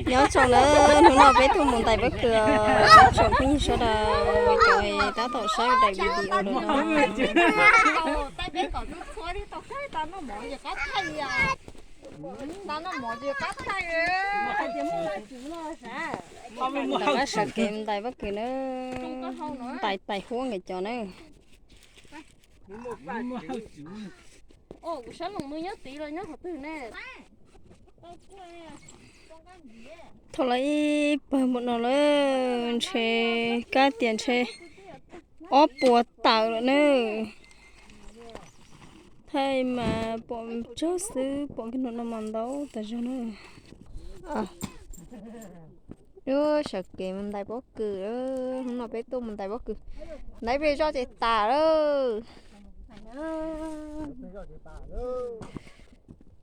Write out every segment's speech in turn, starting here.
Nyob zoo nawb, hnub no peb tuaj mus ntais pob kws, tsoom phooj ywg sawv daws, cov tab tom saib daim video no. Ntawm qab sawv kev ntais pob kws na, ntais tais huab nkawd cov na. Thaum lawv ib pawg mus no lawm ntshe kab tias ntshe ob puas tawm lawm na. Thaij mas pom tsawg xwb, pom kiag no mas ntau tas zog na. Lub sawv kev mus ntais pob kws, hnub no peb tuaj mus ntais pob kws. Ntais peb zoj ces tas lawm.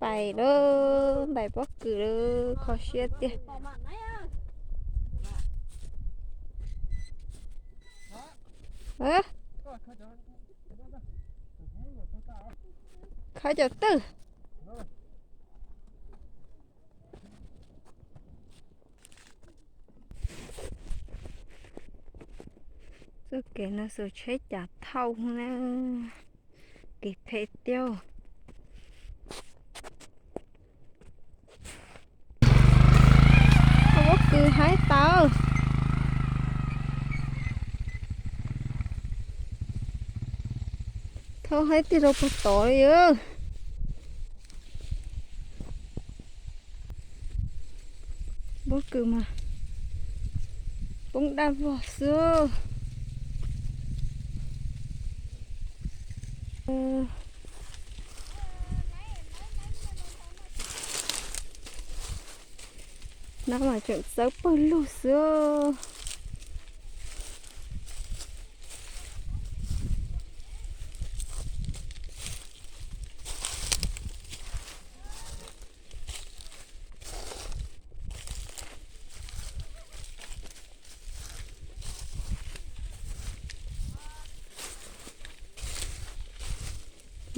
Pais lawm, ntais pob kws lawm, kho siab tiag. Khawb cov twg? Txoj kev no xus tsheb cav thauj na, kev phem tiag. Pob kws haib tawv. Thauj haib tiag rau puag tod li. Pob kws mas poob daj vog xwb. Nab mas tseem txawb pawg lug xwb.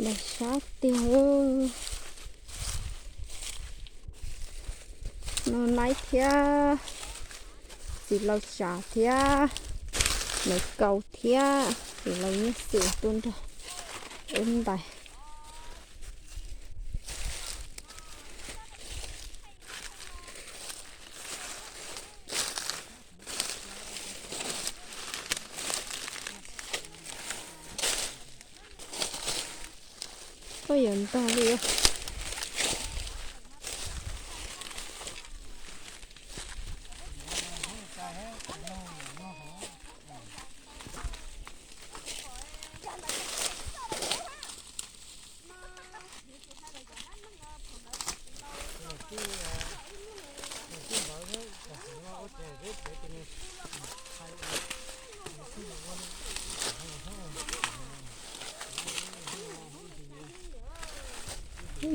Ntais sab tiag. No Naib thiab, txiv laus Tsav thiab, lawv Kaus thiab, txiv laus Nyiaj Xwm tuaj nrog wb ntais. Koj yuav ntog li.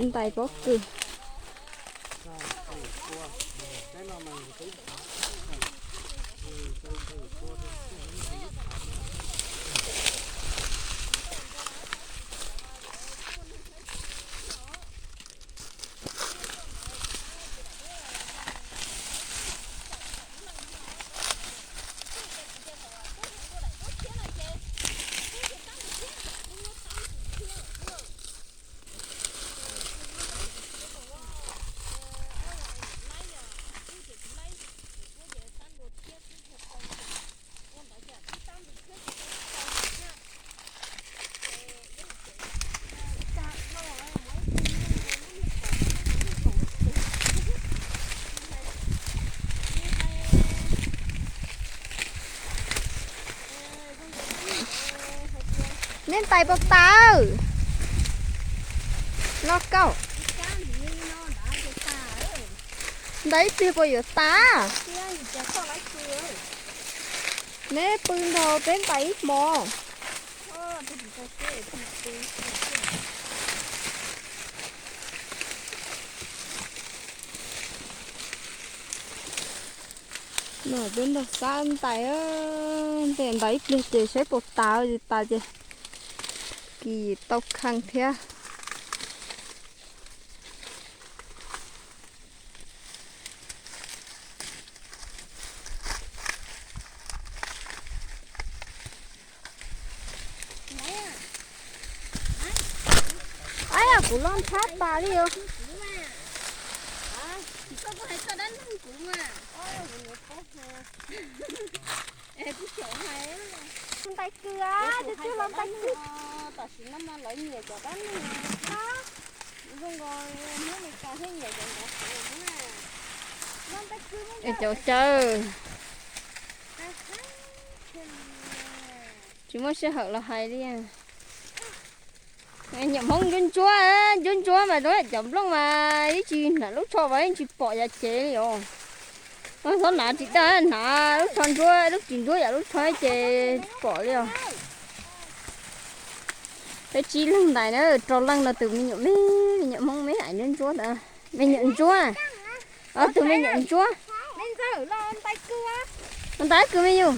Ntais pob kws. Neb ntais puas tas? Los Kaus, ntais ib pliag puas yuav tas? Neb pw nrog peb ntais ib hmo. No peb nrog Xab ntais, ntes ntais ib pliag ces saib puas tas, tsis tas ces kis tau kheej thiab. Loj ntshab tas li os. Ntais kws, tus twg los ntais kws. Tam sim no mas lawv nyiam cov dab neeg no. Zoo nkaus Hmoob Amelikas thiaj nyiam cov nrov qhuav na. Los ntais kws, cov caw. Tsis muaj sij hawm los hais li. Nyuam Hmoob ntsuab ntsuab, ntsuab ntsuab mas zoo cov nplooj mas ib tsis hnav lub tsho mas yeej tsis pom yam cev li os. Txhob hnav ris daj, hnav lub tsho ntsuab, lub ris ntsuab yam lub tsho ces tsis pom li os. Peb tsib leeg ntais na, rau leej no tus me nyuam me, me nyuam Hmoob me ais ntsuab ntsuab ntawd, me nyuam ntsuab, ob tug me nyuam ntsuab. Ntais kws me yus.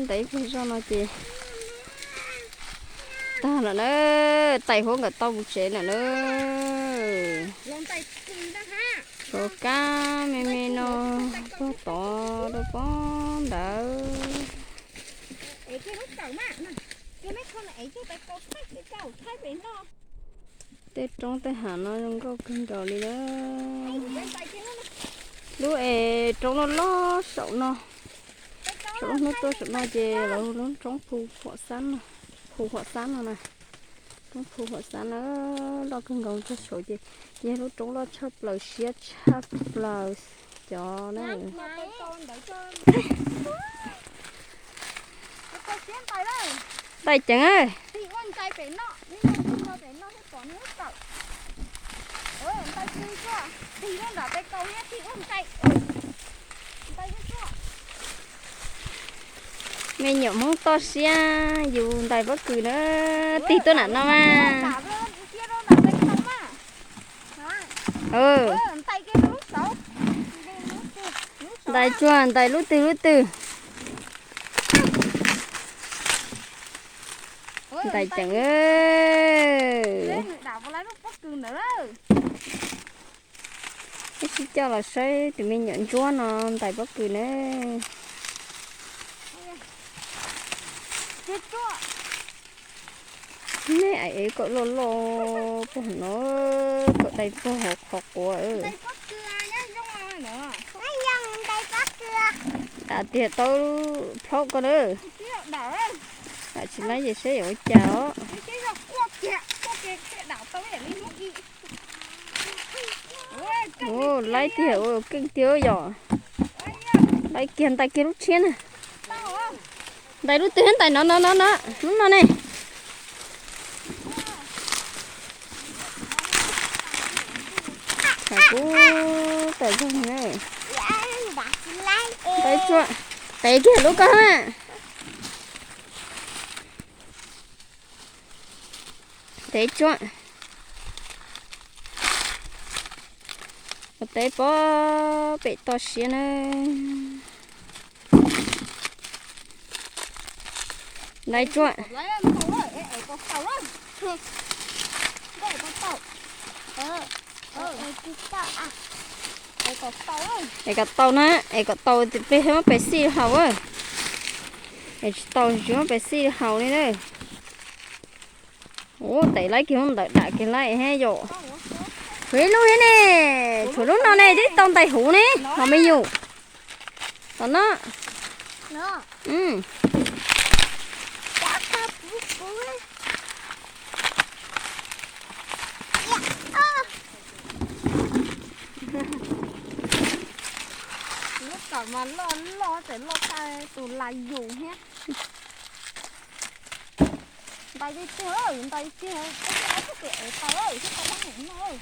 Ntais ib pliag zoj no ces tag lawm na, tais huab nkawd tau mus tsev lawm na. Tshuav kab me me no puag tod rau pob ntawd. Tej roob tej hav no zoo nkauj kawg nkaus li lawm. Lub es roob loj loj saum no, saum lub hnub tuaj saum no ces lawv hu lub roob Phu Huam Xab no, Phu Huam Xab no na. Roob Phu Huam Xab na, loj kawg nkaus tag saud ces yog lub roob loj tshaj plaws siab tshaj plaws cov na. Ntais ceev. Me nyuam Hmoob toj siab yus ntais pob kws na, tig tuaj nram no mas. Ntais tsuag, ntais lub twg lub twg. Ntais ceev. Peb sib coj los saib tus me nyuam ntsuab no ntais pob kws na. Me ais ev kom loj loj puag no, kom dai puag hauv qhov quav. Dam tiag tau plaub ko na. Dam tsis laib ces saib yuav ua cas os. Laib tiag ua keej tiag yom. Laib kiag ntais kiag lub tshiab na. Ntais lub twg ntais no no no no, lub no ne. Hais kuv tam zog na. Ntais tsuag, tev kiag lub ko na. Tev tsuag. Ua teb pob pem toj siab na. Ntais tsuag. Es kom tau na, es kom tau peb muab pes xij haus. Es tsis tau tsis muab pes xij haus li na. Ua tev laib kiag lub ntawd dam kiag laib he yom. Tshuav ib lub thiab ne, tshuav lub no ne twb tau ntais huv ne, hos me nyuam. Tom no. Lub kawm mas loj loj txawm loj tag tus lais yus thiab. Ntais li tiag, ntais li tiag, peb coj no txhob pem ev tau thiab tau dab mus noj.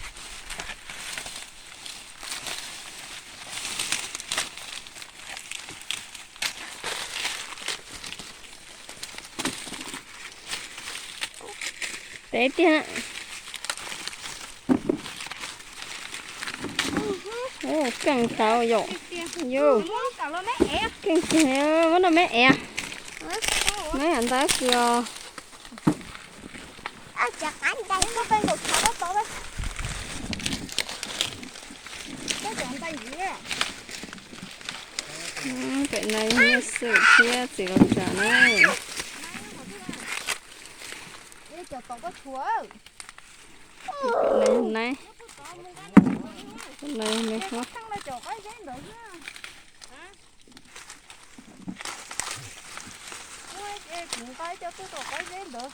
Tev tiag. Keej tau yom. Yus, keej tiag, muab no me ev. Me ev ntawd kws os. Pem no yog Xwm thiab txiv Los Tsam na. Cov tod koj tshuav. Nais, nais, cov qaib zeb ntawd xwb. Kuv nqa cov tuaj tom qaib zeb ntawd.